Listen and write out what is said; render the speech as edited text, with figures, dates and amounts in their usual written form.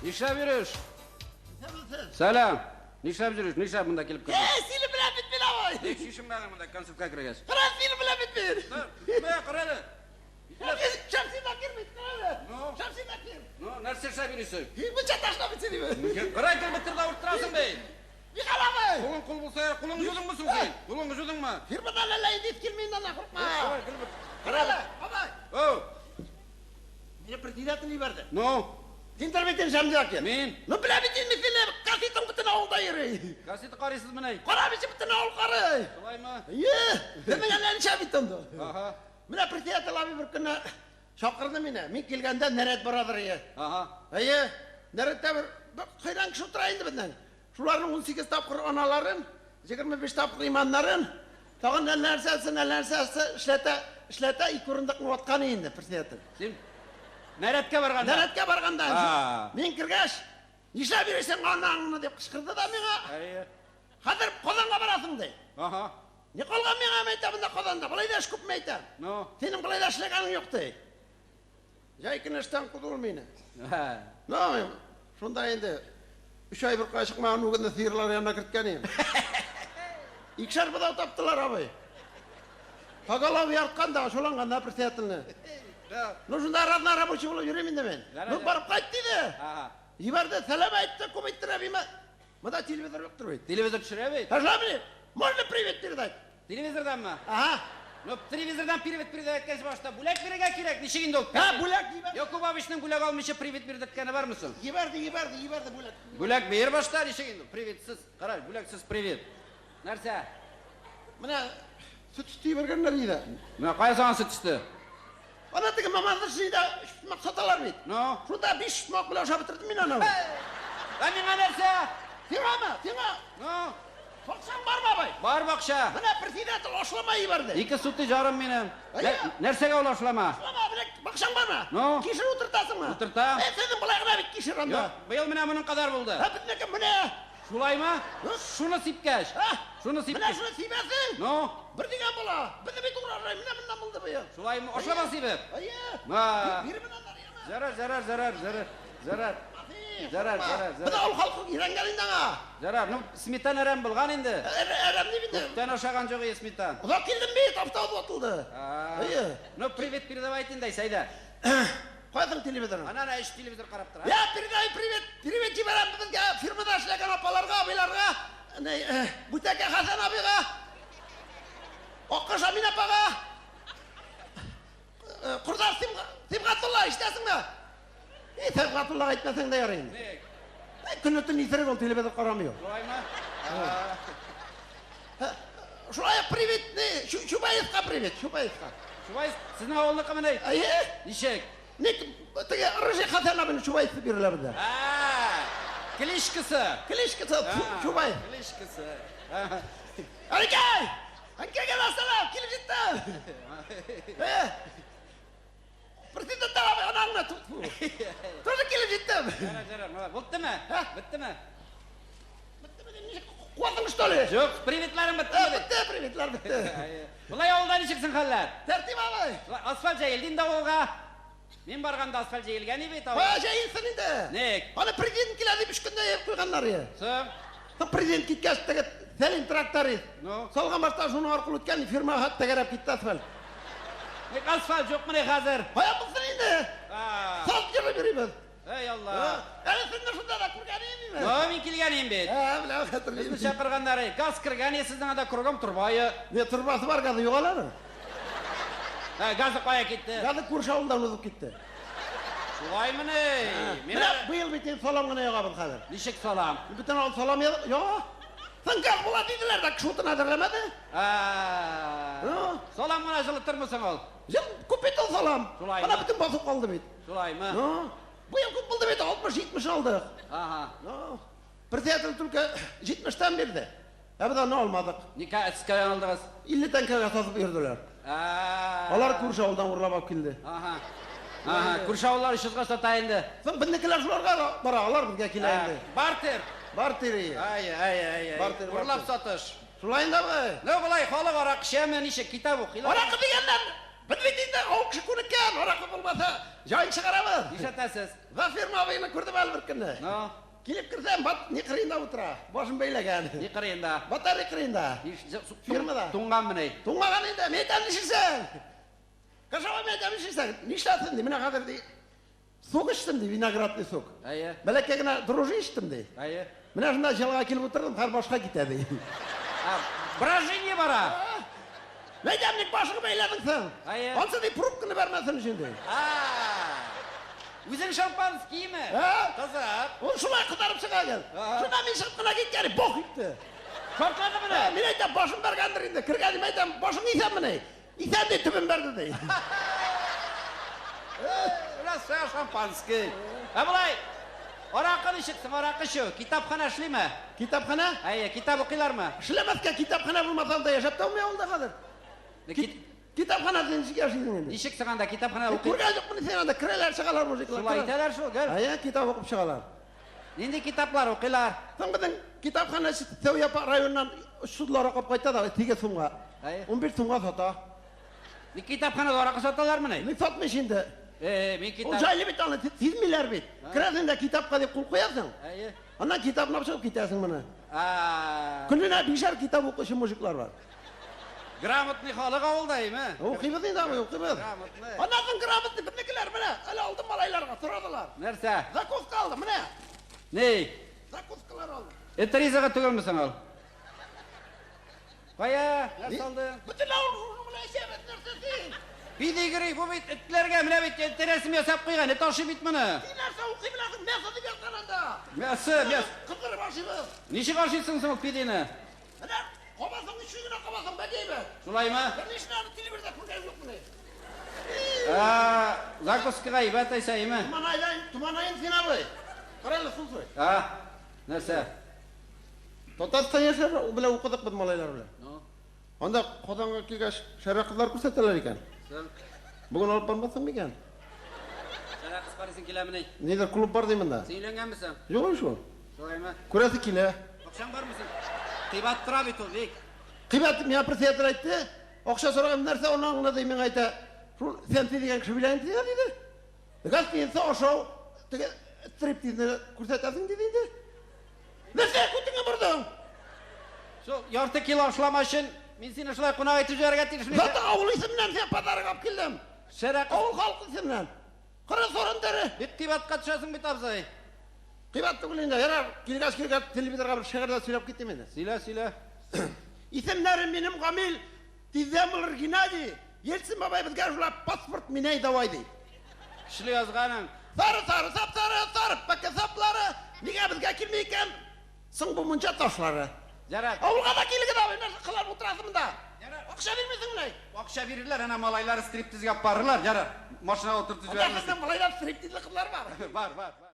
Нишләп йөреш? Сәлам. Нишләп йөреш? Нишләп монда килеп кердең? Э, сине беләм бит мин, абый. Ник чишенмәдең монда концертка кергәч? Кара, сине беләм бит мин. Мә, кара әле. Шәмси Бакир бит, кара әле. Ну? Шәмси Бакир. Ну, нәрсә эшләп йөрисең? Бу ташлап бит сине. Кара, кил бетерде авырттырасың бит. Михаил абый. Кулың кул булса, кулың жудыңмы соң син? Кулыңны жудыңмы? Фирмадан әллә инде килми инде ана, курыкма. Давай, кил бит. Кара әле, абый. Оу, Мине председатель җибәрде. ну, Син тор бит инде, Шәмси Бакир. Мин. Ну, белә бит инде сине, газетаң бөтен авылда йөри. Газета карыйсыз менә. Кара бит, бөтен авыл карый. Шулаймы? Е, безнең әллә ничә бит инде. Ага. Менә председатель абый бер көнне чакырды мине. Мин килгәндә нәрәт барадыр ие. Ага. Әйе, нәрәттә бер хәйран кеше утыра инде безнең. Шуларның 18 тапкыр аналарын, 25 тапкыр иманнарын, тагын әллә нәрсәсен, әллә нәрсәсе эшләтә, эшләтә ике урындыкны ваткан инде председатель. Син нәрәткә барганда. Нәрәткә барганда А. мин кергәч, нишләп йөрисең анаңны дип кычкырды да миңа. Әйе. Хәзер Казанга барасың ди. Ага. Ни калган миңа мәйтәм монда Казанда, болай да эш күп мәйтәм. Ну. Синең болай да эшләгәнең юк ди. Җай көне эштән куды ул мине. Һә. Ну, шунда инде өч ай бер кая чыкмаган үгезне сыерлар янына керткән идем. Икешәр бодау таптылар, абый. Поголовье ярткан да, ачуланган да председательне. Да. Ну, шунда разнорабочий булып йөрим инде мин. Ярар, Ну, ярар. барып кайт диде. Ага. Җибәрде, сәлам әйтте, күп әйттерә бимә. Монда телевизор юктыр бит. Телевизор төшерә бит. Ташлап можно привет передать? Телевизорданмы? Ага. Ну, телевизордан привет передать иткәнче башта бүләк бирергә кирәк. Ничек инде ул? Һә, бүләк җибәр. Якубовичның бүләк алмыйча привет бирдерткәне бармы соң? Җибәрде, җибәрде, җибәрде бүләк. Бүләк бир башта, ничек инде? Приветсез. Кара, бүләксез привет. Нәрсә? Менә сөт өсте җибәргәннәр иде. Менә кая саңа сөт өсте? Ана теге мамадышыйда өч почмак саталар бит. Ну? Шунда биш почмак белән ашап бетердем мин аны. Ә миңа нәрсә? Сиңамы? Сиңа Ну, бакчаң бармы, абый? бар бакча. Менә председатель ашлама җибәрде. Ике суты жарым минем. Әйе. Нәрсәгә ул ашлама? Ашлама, менә бакчаң бармы? Ну? Кишер утыртасыңмы? Утыртам. Э, сезнең болай гына бит кишер анда. Юк, быел менә моның кадәр булды. Һә, безнеке менә. Шулаймы? Һы? Шуны сипкәч. Һә? Шуны Менә сипкәч. шуны сибәсең. Ну, Бер дигән була. Безне бит урожай менә моннан булды быел. шулаймы? Ашлама сибеп. Әйе. Ма. Бир менә аннары, яме. Зарар, зарар, зарар, зарар, зарар. Зарар, зарар, Менә зарар. ул халкы өйрәнгән инде аңа. Зарар. Ну, сметана әрәм булган инде. Әрәм дип инде. Күптән ашаган юк сметан. Озак килдем бит, автобус ватылды. А. Әйе. Ну, привет передавайте инде, әйдә. Кайдан телевизорны? Ана ана эш телевизор карап тора. Я передаю привет, привет җибәрәм безгә фирмада эшләгән апаларга, абыйларга, не, Бүтәкә Хәсән абыйга, Аккош Амин апага, Курдаш Сибгатулла, ишетәсеңме? И, Сибгатуллага әйтмәсәң дә ярый инде. Ник? Көне төн исерек ул телевизор карамый ул. Шулаймы? Шулай ук привет, не, Чубаевка привет, Чубаевка. Шулай сезнең авылныкы менә. Әйе, Ничек? ник теге Рыжий Хәсән абыйны Чубаев дип йөриләр бездә. А, кличкасы. Кличкасы Чубаев. Кличкасы. Әнкәй! Әнкәйгә дә сәлам, килеп җиттем. Э? Президент абый анаңны ту. Тоже килеп җиттем. Ярар, ярар, молодец. Булдымы? Һә? Беттеме? Куадың что ли? Юк, приветларың Э, беттеме? бетте, приветлар бетте. Болай авылда ничексең хәлләр? Тәртип абый. Шулай Асфальт җәелде инде авылга. Мин барганда асфальт җәелгән иде бит авылга. Кая җәелсен инде. Ник? Аны президент килә дип өч көндә җәеп куйганнар иде. Соң, Соң президент киткәч теге Сәлим тракторист. Ну? Салган башта шуның аркылы үткән фирмага тәгәрәп китте асфальт. ник асфальт юк менә хәзер? Кая булсын инде? А, Салып йөреп йөрибез. Эй Алла. Әле син шунда да күргән идеңме? Ну, мин килгән идем бит. Ә, беләм, хәтерлим. Безне чакырганнар, газ кергән, сезнең анда кругом торбайы. Не торбасы бар, газы юк алары. Ә, газы кая китте? Газы күрше авылдан узып китте. Шулаймыни? Мин Менә быел бит инде салам гына ягабыз хәзер. ничек салам? Бөтен авыл салам яга. Соң газ була диделәр дә, кеше утын әзерләмәде. А. Ну? Салам гына җылытырмысың ул? Җыл күп бит ул салам. Шулаймы? Ана бөтен басып калды бит. Шулаймы? Ну, быел күп булды бит, 60-70 алдык. Ага. Ну, председатель только 70-тән бирде. Ә без аны алмадык. Ника эскә алдыгыз? 50 тәңкәгә сатып йөрделәр. А. Алар күрше авылдан урлап алып килде. Ага. Ага, күрше авыллар 300 сата инде. Соң безнекеләр шуларга бара, алар безгә килә инде. Бартер. Бартер ие. Ай, ай, ай, ай. Бартер, Урлап бартер. сатыш. Шулай инде абый. Ну, болай халык арак эчәме, ничек китап укыйлар? Аракы дигәннән Без бит инде авыл кеше күнеккән, аракы булмаса, җаен чыгарабыз. Нишләтәсез? Зафир абыйны күрдем әле бер көнне. Ну, Килеп керсәм, бат ни кырыенда утыра, башын бәйләгән. ни кырыенда? Батарей кырыенда. Фирмада. Туңганмыни? Туңмаган инде, мин әйтәм, нишлисең? Кашава, мин әйтәм, нишлисең? Нишләсен ди, менә хәзер ди. Сок эчтем ди, виноградный сок. Әйе. Бәләкәй генә дрожжи эчтем ди. Әйе. Менә шунда җылга килеп утырдым, хәзер башка китә ди. А, брожение бара. Мин әйтәм, ник башыңны бәйләдең соң? Әйе. Ансы ди, пробканы бәрмәсен өчен ди. А. Үзең шампанскийме? Ә? Кызык. Ул шулай кытарып чыга гел. Ага. Шунда мин чыгып кына киткән, бох итте. Шартлады Ә, менә. Мин әйтәм, башым бәргәндер инде. Кергән мин әйтәм, башың исәнмени? Исән ди, төбен бәрде ди. Раз шампанский. Ә болай, аракы ничек соң, аракы эчү? Китапхана эшлиме? Китапхана? Әйе, китап укыйлармы? Эшләмәскә китапхана булмаса да яшәп тә булмый авылда хәзер. Китапхана ничек яшисең инде? Ничек соң анда китапхана укый? Күргән юкмыни син анда керәләр, чыгалар мужиклар. Шулай итәләр шул, гел. Әйе, китап укып чыгалар. Нинди китаплар укыйлар? Соң безнең китапханәче Сәүяпа районыннан судлар укып кайта да 8 сумга. Әйе. 11 сумга сата. Ни китапханада аракы саталармыни? Ни сатмыйш инде. Э, мин Ул китап. җайлы бит аны сизмиләр бит. Керәсең дә китапка дип кул куясың. Әйе. Аннан китапны алып чыгып китәсең моны. А, Көненә бишәр китап укучы мужиклар бар. Грамотный халык авылда, әйме? Укыйбыз инде абый, укыйбыз. Грамотный. Аннан соң грамотный безнекеләр менә әле алдым малайларга сорадылар. Нәрсә? Закуска алдым менә. Ни? Закускалар алдым. Эт ризыгы түгелме соң ул? Кая? Нәрсә алдың? Бөтен авыл шуның белән эчәбез, нәрсә син? Педигри, бу бит этләргә менә бит эт рәсем ясап куйган, эт ашый бит моны. Син нәрсә укый беләсең? Мясо дип язган анда. Мясо, мясо. Кыздырып ашыйбыз. Ничек ашыйсың соң ул педины? Менә кабасың, өчен генә кабасың, бәдәйме? Шулаймы? Берничә аны телевизорда күргән юк менә. А, закускага әйбәт әйсә, әйме? Туманайдан, туманаен син абый. Кара әле, су сорый. А, нәрсә? Татарстан яшьләре белән укыдык без малайлар белән. Ну, Анда Казанга килгәч, шәрә кызлар күрсәтәләр икән. соң, Бүген алып бармасың микән? шәрә кыз карыйсың киләмени? Нидер клуб бар ди монда. Син өйләнгәнмесең? Юк шул. Шулаймы? Күрәсе килә. Акчаң бармы соң? Кыйбат тора бит ул, бик. Кыйбат миңа председатель әйтте. Акча сораган нәрсә аннан гына ди миңа әйтә. Шул сәнти дигән кеше белән диде диде. Гостиница ашау теге стриптизны күрсәтәсең диде инде. Нәрсә күтеңә бордың? Шул ярты кило ашлама өчен мин сине шулай кунак итеп җибәрергә тиешмен. Заты авыл исеменнән син подарок алып килдем. Шәрә кыз Авыл халкы исеменнән. Кара сорын дәре. бик кыйбатка төшәсең бит, абзый. Кыйбат түгел инде. Ярар, килгәч килгәч телевизорга бер шигырь дә сөйләп киттем инде. Сөйлә, сөйлә. Исемнәрем минем Гамил, тиздән булыр Геннадий. Ельцин бабай безгә шулай паспорт минәй давай ди. Көчле язганың. Сары сары сап сары сары пәке саплары. Нигә безгә килми икән? Соң бу мунча ташлары. Ярар. Авылга да килегез абый, нәрсә кылар утырасың монда? Ярар. Акча бирмисең менә. Акча бирерләр, әнә малайлар стриптизга алып барырлар. Ярар. Машинага утыртып Анда җибәрмәсен. сезнең малайлар стриптизлы кызлар бар. Бар, бар, бар.